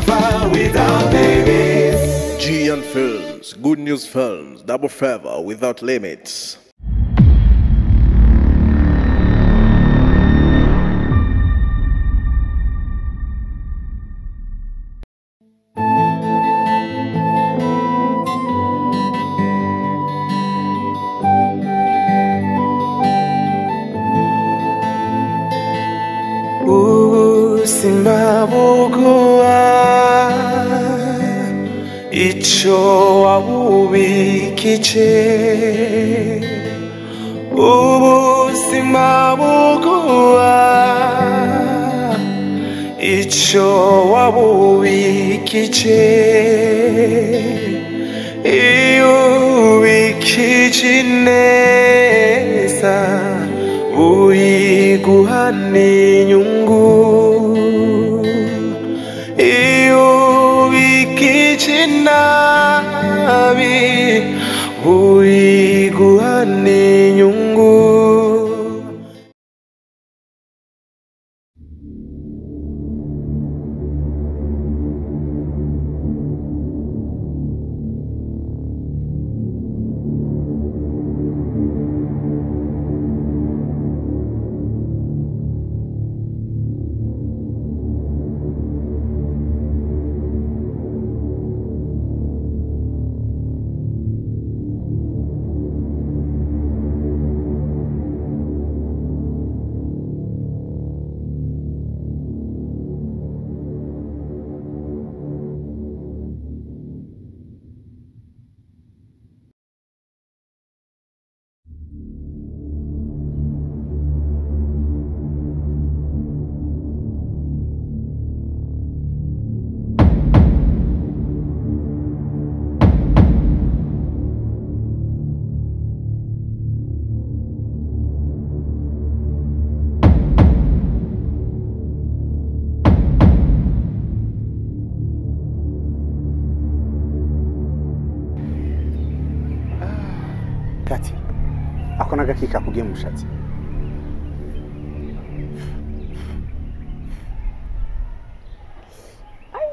favor without limits. GN Films, Good News Films, double favor without limits. Ubuzima buguha icyo wabubikije, ubuzima buguha icyo wabubikije, iyo ubikije neza uyiguha n'inyungu, iyo ubikije nabi uyiguha n'inyungu. Tati, ako nagakika kugiye mu mushatsi. Ai.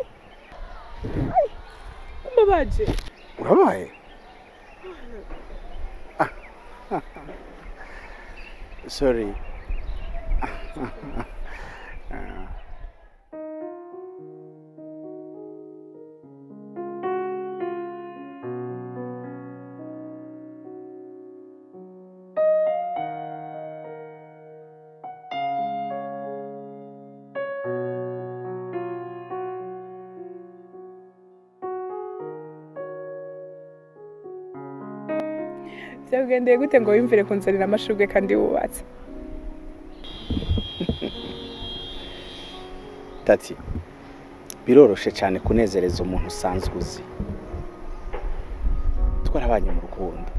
Ai. Umbabaje. Urabaye? Sorry. Byakugendeye gute ngo wiyumvire kunzanira amashurwe kandi wubatse? Tati, biroroshe cyane kunezereza umuntu usanzwe uzi. Twarabanye mu rukundo.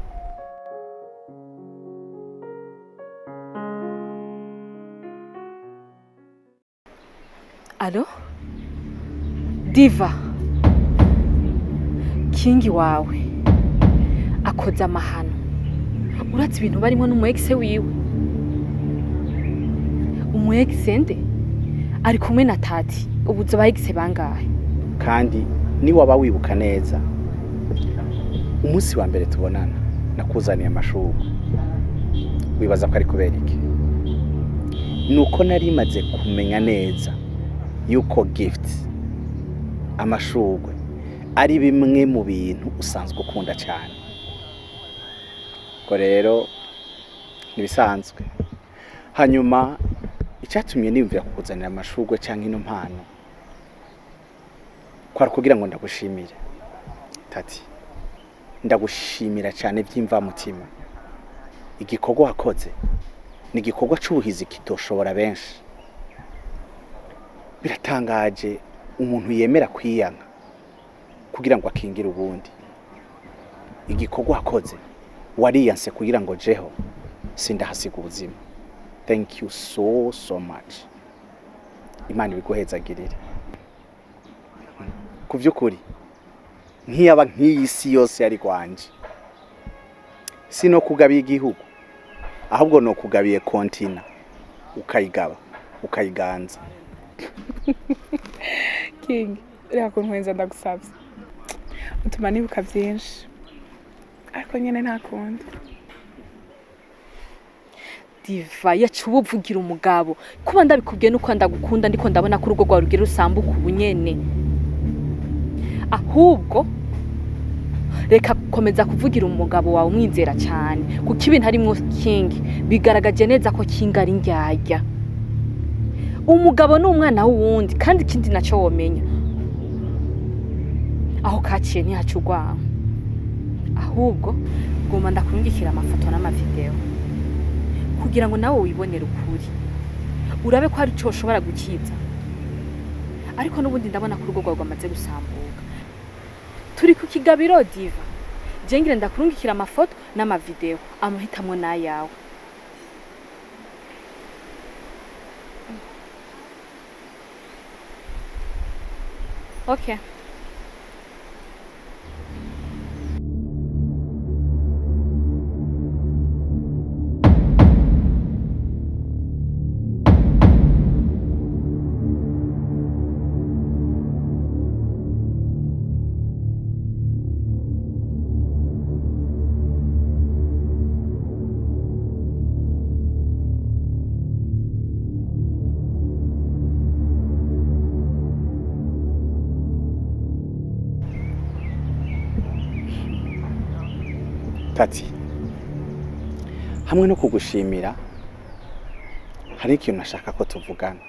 Alo? Diva. Kingi wawe akoze amahano. Uratse ibintu barimo n'umu ex wiwe. Umu ex nde ari kumwe na Tati, ubuzo ba ex bangahe? Kandi ni waba wibuka neza, umunsi wa mbere tubonana nakuzaniye amashurwe. Wibaza ko ari kubera iki? Nuko nari maze kumenya neza yuko gift amashurwe ari bimwe mu bintu usanzwe ukunda cyane. Ko rero nibisanzwe. Hanyuma icyatumye niyumvira kukuzanira amashurwe cyangwa ino mpano kwari kugira ngo ndagushimire. Tati, ndagushimira cyane by'imvamutima. Igikorwa wakoze ni igikorwa c'ubuhizi kitoshobora benshi. Biratangaje umuntu yemera kwiyanka kugira ngo akingire ubundi. Igikorwa wakoze wariyanse kugira ngo jeho sindahasiga ubuzima. Thank you so so much. Imana ibiguhezagirire. Ku by'ukuri nk'iyaba nk'iyi si yose yari kwanje, sino kugabiye igihugu, ahubwo no kugabiye kontina ukayigaba ukayiganza. King, Reka kuntwenza ndagusabye. Utuma nibuka byinshi. Ariko nyene nta kundi. Diva yacu ubuvugira umugabo. Kuba ndabikubwiye nuko ndagukunda ndiko ndabona ko urugo rwawe rugira rusambuka ubunyene. Ahubwo reka gukomeza kuvugira umugabo wawe umwizera cyane kuko ibintu harimwo King bigaragaje neza ko King ari ndyarya. Umugabo ni umwana w'uwundi kandi ikindi naco womenya aho kaciye ntihaca urwaho. Ahubwo ngomba ndakurungikira amafoto n'amavideo kugira ngo nawe wibonere ukuri, urabe ko hari ico ushobora gukiza. Ariko n'ubundi ndabona ko urugo rwawe rwamaze gusambuka. Turi ku kigabiro Diva, je ngira ndakurungikira amafoto n'amavideo, amuhitamwo n'ayawe. Okay. Tati, hamwe no kugushimira hari ikintu nashaka ko tuvugana.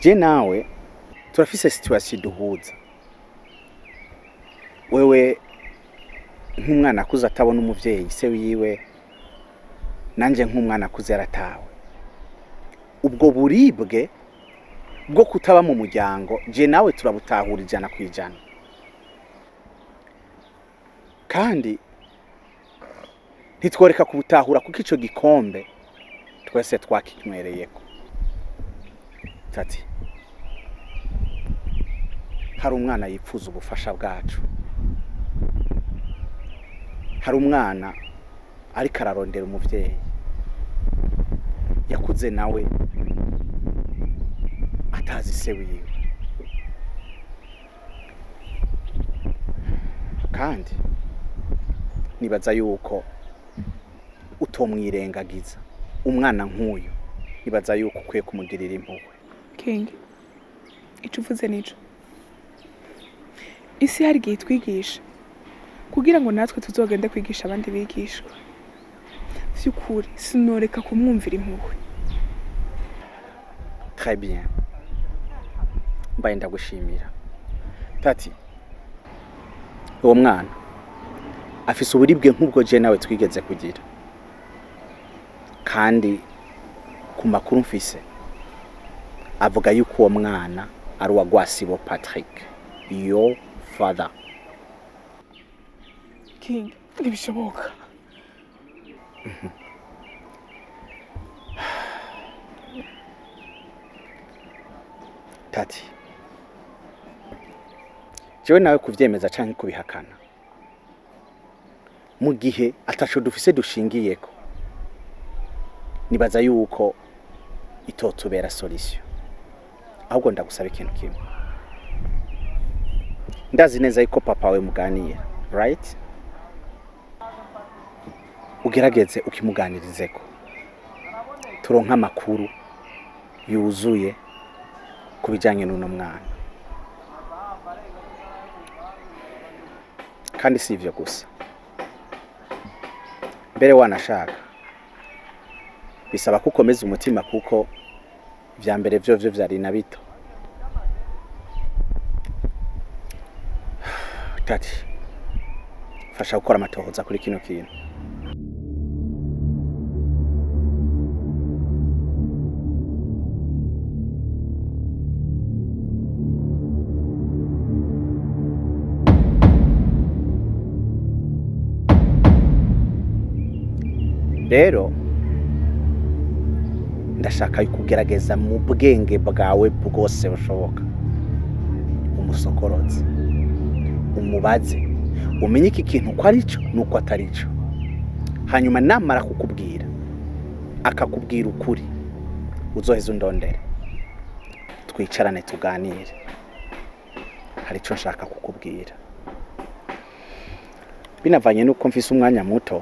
Je nawe turafise situation duhuza. Wewe nk'umwana akuze atabona umuvyeyi se wiwe, nanje nk'umwana akuze yaratawe. Ubwo buribwe bwo kutaba mu muryango je nawe turabutahura 100%. Kandi ntitworeka kubutahura kuko ico gikombe twese twakinywereyeko. Tati, hari umwana yipfuza ubufasha bwacu. Hari umwana ariko ararondera umuvyeyi yakuze nawe atazi se wiwe. Kandi nibaza yuko utomwirengagiza umwana nk'uyu, nibaza yuko ukwiye kumugirira impuhwe. King, ico uvuze nico. Isi hari igihe itwigisha kugira ngo natwe tuzogende kwigisha abandi bigishwa. Vy'ukuri sinoreka kumwumvira impuhwe. Très bien. Mbaye ndagushimira. Tati, uwo mwana afise uburibwe nk'ubwo je nawe twigeze kugira. Kandi ku makuru mfise avuga yuko uwo mwana ari uwa Gwasibo Patrick, your father. King, ntibishoboka. Tati, jewe nawe kuvyemeza canke kubihakana mu gihe ataco dufise dushingiyeko, nibaza yuko itotubera solution. Ahubwo ndagusaba ikintu kimwe. Ndazi neza yuko papa we muganira, right? Ugerageze ukimuganirizeko, turonka amakuru yuzuye kubijanye n'uno mwana. Kandi si ivyo gusa, mbere wanashaka bisaba kukomeza umutima kuko vya mbere vyo vyo vyari na bito. Tati, fasha gukora amatohoza kuri kino kintu. Rero ndashaka kugerageza mu bwenge bwawe bwose bushoboka, umusokoroze, umubaze, umenye iki kintu ko ari cyo nuko atari cyo. Hanyuma namara kukubwira akakubwira ukuri, uzoheza undondere twicarane tuganire. Hari icyo nshaka kukubwira. Binavanye nuko mfise umwanya muto,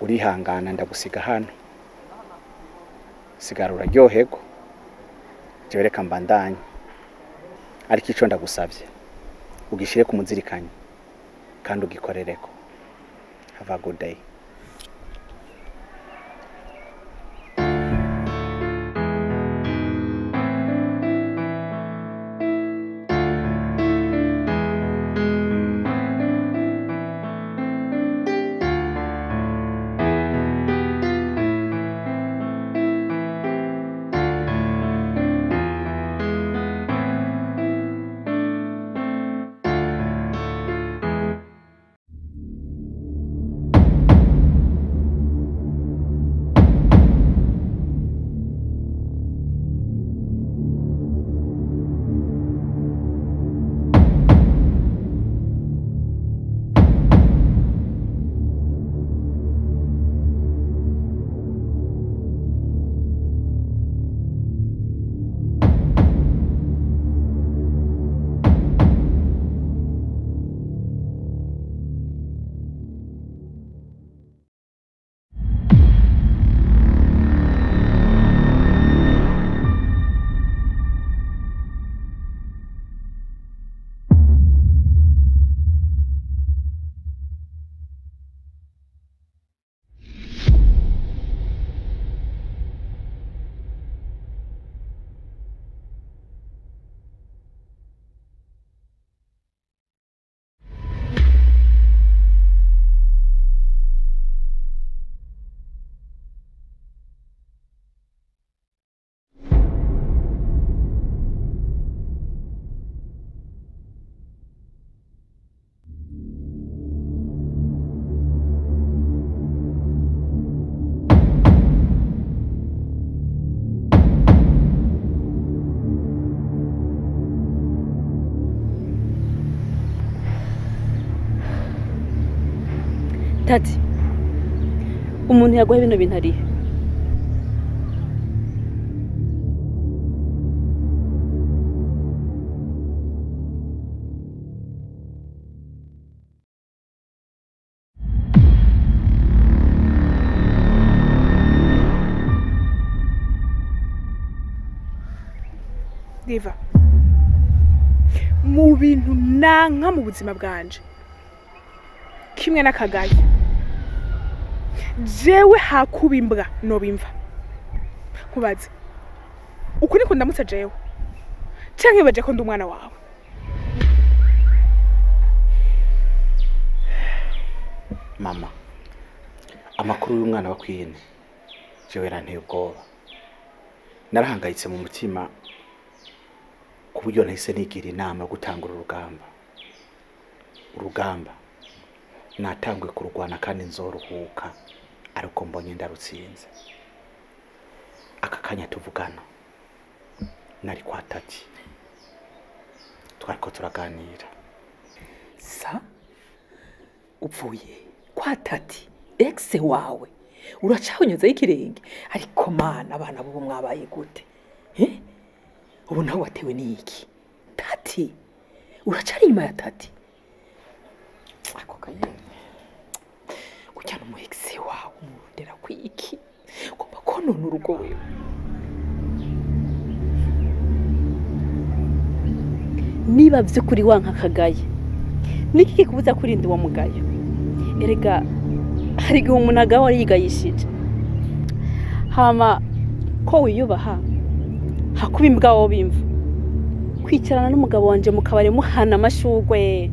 urihangana ndagusiga hano. Sigara uraryoherwa. Jewe reka mbandanye. Ariko ico ndagusavye, ugishire ku muzirikanyi kandi ugikorereko. Have a good day. Tati, umuntu yaguha bino bintu arihe? Diva, mu bintu nanka mu buzima bwanje kimwe n'akagaye, jewe hakuba imbwa nobimva. Nkubaze, uku niko ndamutse jewe canke baje ko ndi umwana wawe? Mama, amakuru y'umwana wa Queen jewe yaranteye ubwoba. Narahangayitse mu mutima ku buryo nahise nigira inama yo gutangura urugamba. Urugamba natanguye kurwana kandi nzoruhuka ariko mbonye ndarutsinze. Aka kanya tuvugana nari kwa Tati, twariko turaganira. Sa upfuye kwa Tati ex wawe uracahonyoza ikirenge? Ariko mana, abana bo mwabaye gute? Ubu nawe watewe n'iki? Tati uracari inyuma ya Tati? Ako kanyene ujyana umu ex wawe umurondera kwiki? Ugomba konona urugo wewe. Niba vy'ukuri wanka akagaye, niki kikubuza kurinda uwo mugayo? Erega hari igihe umuntu agawa yigayishije. Hama ko wiyubaha hakuba imbwa wo bimva. Kwicarana n'umugabo wanje mu kabare muhana amashugwe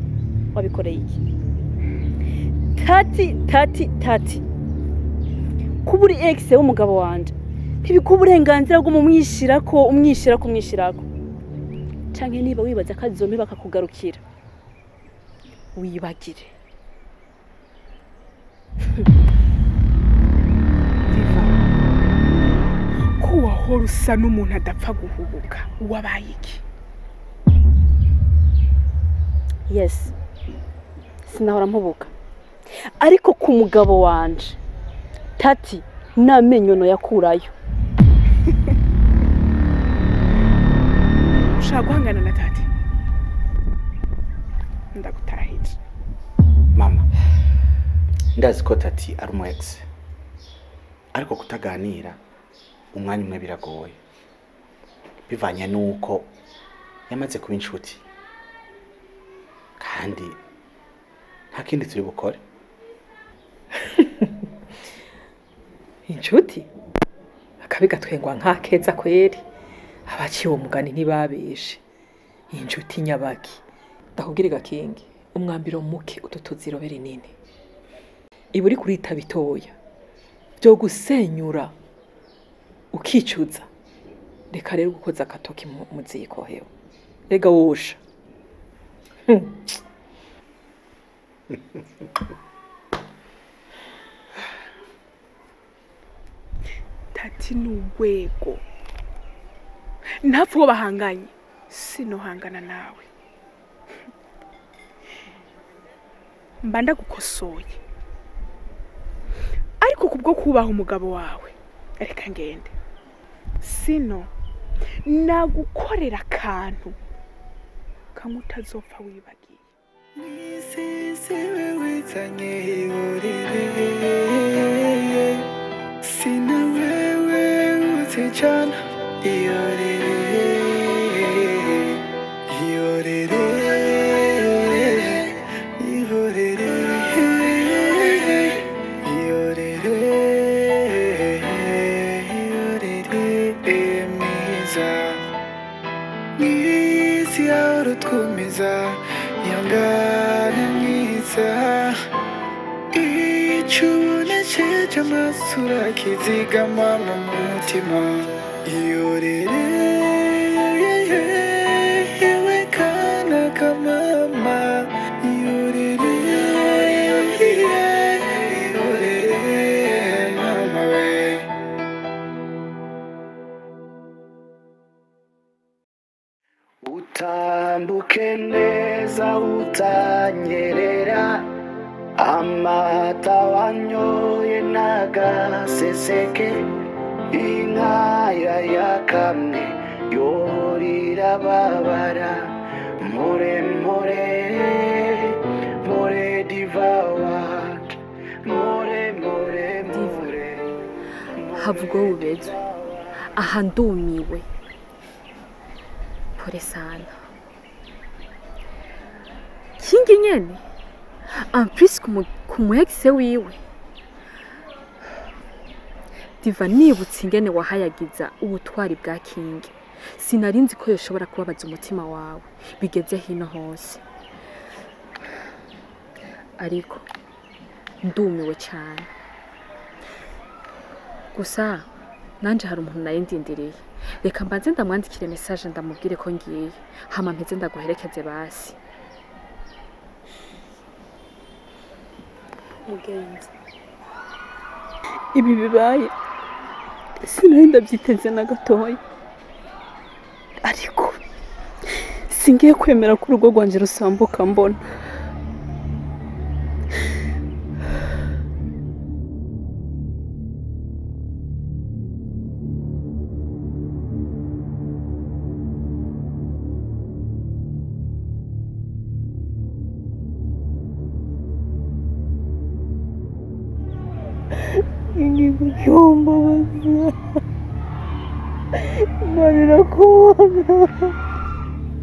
wabikoreye iki? Tati, tati, tati, kuba uri ex w'umugabo wanje ntibikuba uburenganzira bwo mumwishirako, umwishirako, umwishirako. Canke niba wibaza ko azombe bakakugarukira, wibagire. Diva, ko wahora usa n'umuntu adapfa guhubuka, wabaye iki? Yes, sinahora mpubuka, ariko ku mugabo wanje Tati n'amenyo no yakurayo. Ushaka guhangana na Tati? Mama, ndazi ko Tati ari umu ex, ariko kutaganira umwanya umwe biragoye, bivanye nuko yamaze kuba inshuti, kandi nta kindi turi bukore. Inshuti akabi gatwengwa nk'akeza kweri, abaciye uwo mugani ntibabeshe. Inshuti nyabaki, ndakubwire gakingi, umwambiro muke ututuziro rinini, iba uri kurita bitoya byo gusenyura ukicuza. Reka rero gukoza akatoki mu ziko hewe, rega wosha. Tati ni urwego, ntapfa uwo bahanganye, sinohangana nawe. Mba ndagukosoye, ariko kubwo kubaha umugabo wawe reka ngende, sino nagukorera akantu kamwe utazopfa wibagiye. Sina wewe utijana iyorere iyorere iyorere iyorere iyorere mwiza mwisi yarutwumiza yangane mwiza icubonesheje amasura kizigama mu mutima iyorere yewe kana kamama iyorere iyorere mama we. Utambuke neza utanyerera, amata wanyoye n'agaseseke, inka yakamwe yorira babara, more more more diva wat more more more. Havugwa ubezwe aha ndumiwe, pole sana kingi nyene, en plus ku ex wiwe. Diva, nibutse ingene wahayagiza ubutwari bwa Kingi, sinarinzi ko yoshobora kubabaza umutima wawe bigeze hino hose, ariko ndumiwe cyane. Gusa nanje hari umuntu nari ndindiriye, reka mbanze ndamwandikire message ndamubwire ko ngiye, hama mpeze ndaguherekeze basi. Mugenzi, ibi bibaye sinari ndabyiteze na gatoya, ariko singiye kwemera ko urugo rwanjye rusambuka mbona.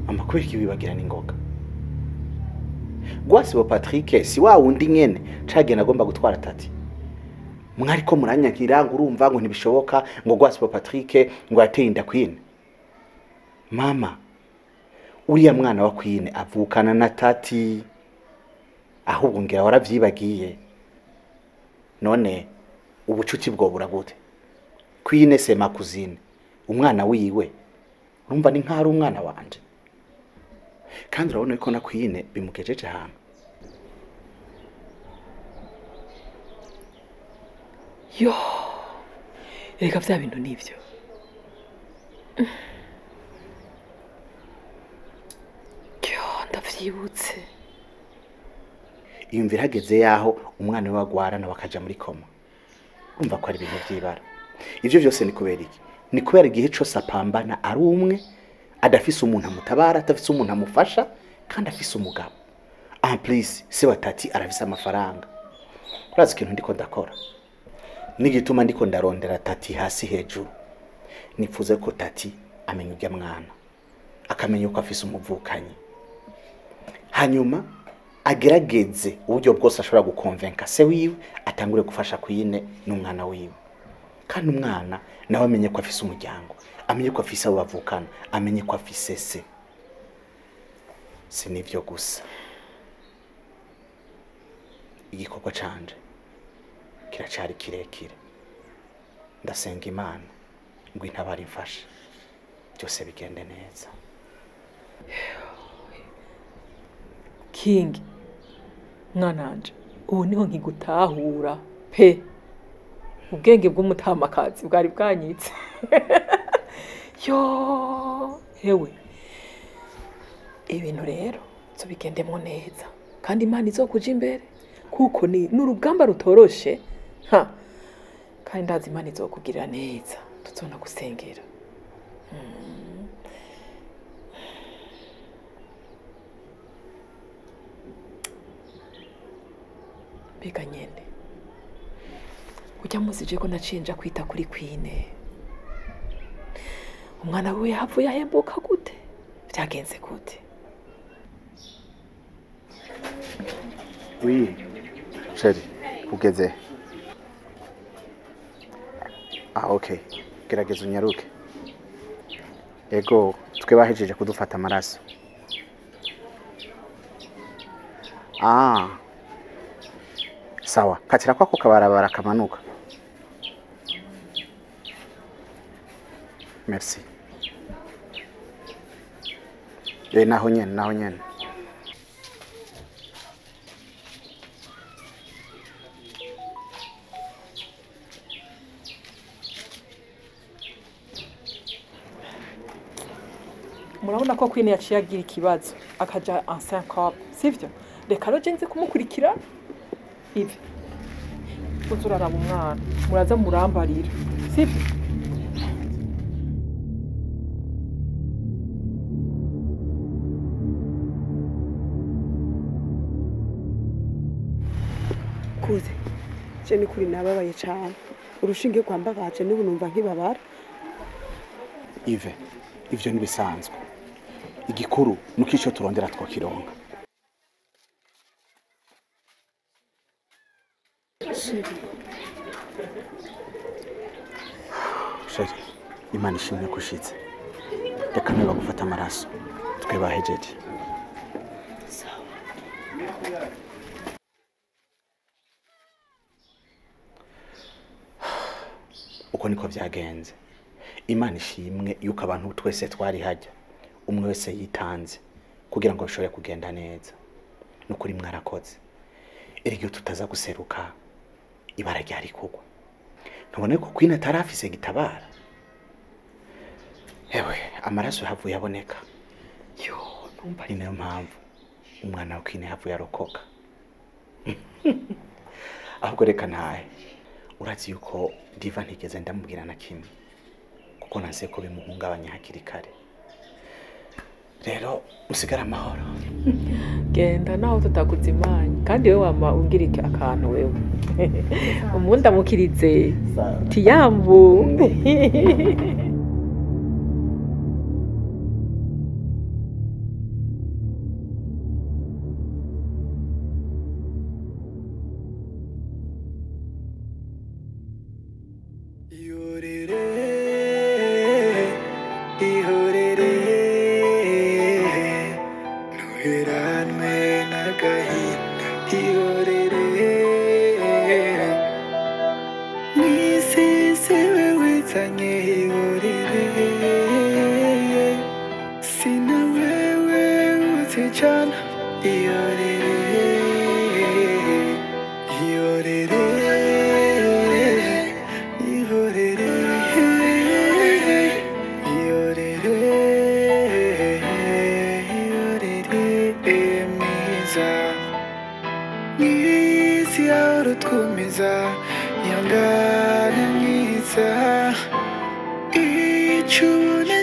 Mama, kubera iki wibagira n'ingoga? Gwasibo Patrick si wa wundi nyene cagenda agomba gutwara Tati. Mwariko muranyagira ngo urumva ngo ntibishoboka, ngo Gwasibo Patrick ngo yateye inda Queen. Mama, uriya mwana wa Queen avukana na Tati, ahubwo ngira waravyibagiye. None ubucuti bwo buragute? Queen c'est ma cousine, umwana wiwe urumva ni nk'ari umwana wanje, kandi urabona ko na Queen bimugejeje ahantu. Yo, reka vya bintu nivyo. Yo, ndavyibutse. Iyumvira hageze yaho umwana we agwara na bakaja muri koma, urumva ko ari ibintu vy'ibara. Ivyo vyose ni kubera iki? Ni kubera igihe cose apambana ari umwe, adafise umuntu amutabara, adafise umuntu amufasha, kandi afise umugabo. En plus se wa Tati arafise amafaranga. Urazi ikintu ndiko ndakora, n'igituma ndiko ndarondera Tati hasi hejuru, nifuza ko Tati amenya urya mwana, akamenya uko afise umuvukanyi, hanyuma agerageze uburyo bwose ashobora gukonvenka se wiwe atangure gufasha Queen n'umwana wiwe. Kandi umwana nawe amenye ko afise umuryango, amenye ko afise abo bavukana, amenye ko afise se. Si nivyo gusa, igikorwa canje kiracari kirekire. Ndasenga Imana ngo intabare imfashe byose bigende neza. King, mwananje, ubu niho nkigutahura pe. Ubwenge bw'umutamakazi bwari bwanyitse. Yo, hewe, ibintu rero tubigendemo neza kandi Imana izokuja imbere, kuko ni n'urugamba rutoroshe. Ha, kandi ndazi Imana izokugirira neza, tuzona gusengera. Mbega nyene, ujya muzi je ko naciye nja kwita kuri Queen, umwana wiwe yahavuye ahembuka gute? Vyagenze gute? Oui, chérie, ugeze? Ah, okay, gerageza unyaruke. Ego, twe bahejeje kudufata amaraso. Ah, sawa, katira kwako kabarabara kamanuka. Merci. Naho nyene, naho nyene. Murabona ko Queen yaciye agira ikibazo akaja en syncope, sivyo? Reka rero je nze kumukurikira. Ivi, uzuraraba umwana, muraza murambarira, sivyo? Kuze, je ni kuri nababaye cyane, urushinge kwambabaje n'ubu numva nkibabara. Ive, ivyo nibisanzwe. Igikuru nuko ico turondera twakironka. Chérie, Imana ishimwe ko ushitse. Reka niba gufata amaraso twe bahejeje. Sawa. Uko niko vyagenze. Imana ishimwe yuko abantu twese twari hajya, umwe wese yitanze kugira ngo bishobore kugenda neza. Nukuri mwarakoze. Erega tutaza guseruka ibara ryari kugwa. Ntubone ko Queen atarafise gitabara. Ewe, amaraso havuye aboneka. Yo, numva ni nayo mpamvu umwana wa Queen havuye arokoka. Ahubwo reka ntahe. Urazi yuko Diva ntigeze ndamubwira na kimwe, kuko nanse ko bimuhungabanya hakiri kare. Rero usigara amahoro. Genda naho tutakuzimanya, kandi wewe wama umbwira akantu wewe. Umunda mukirize tiyambu.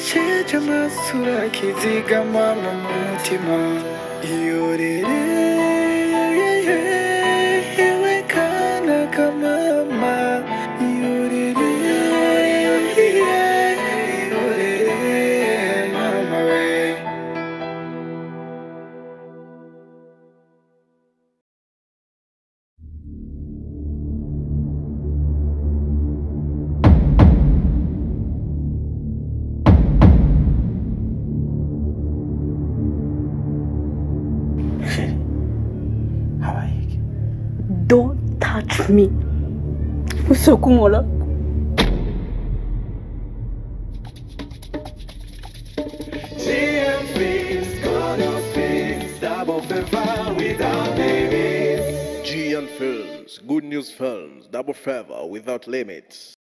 Ubonesheje amasura kizigama mu mutima. Iyorere yewe kana kamama. Iyorere iyorere mama we. Habaye iki? Don't touch me. Usokunkora. GN Films, Good News Films, Double Favor without limits.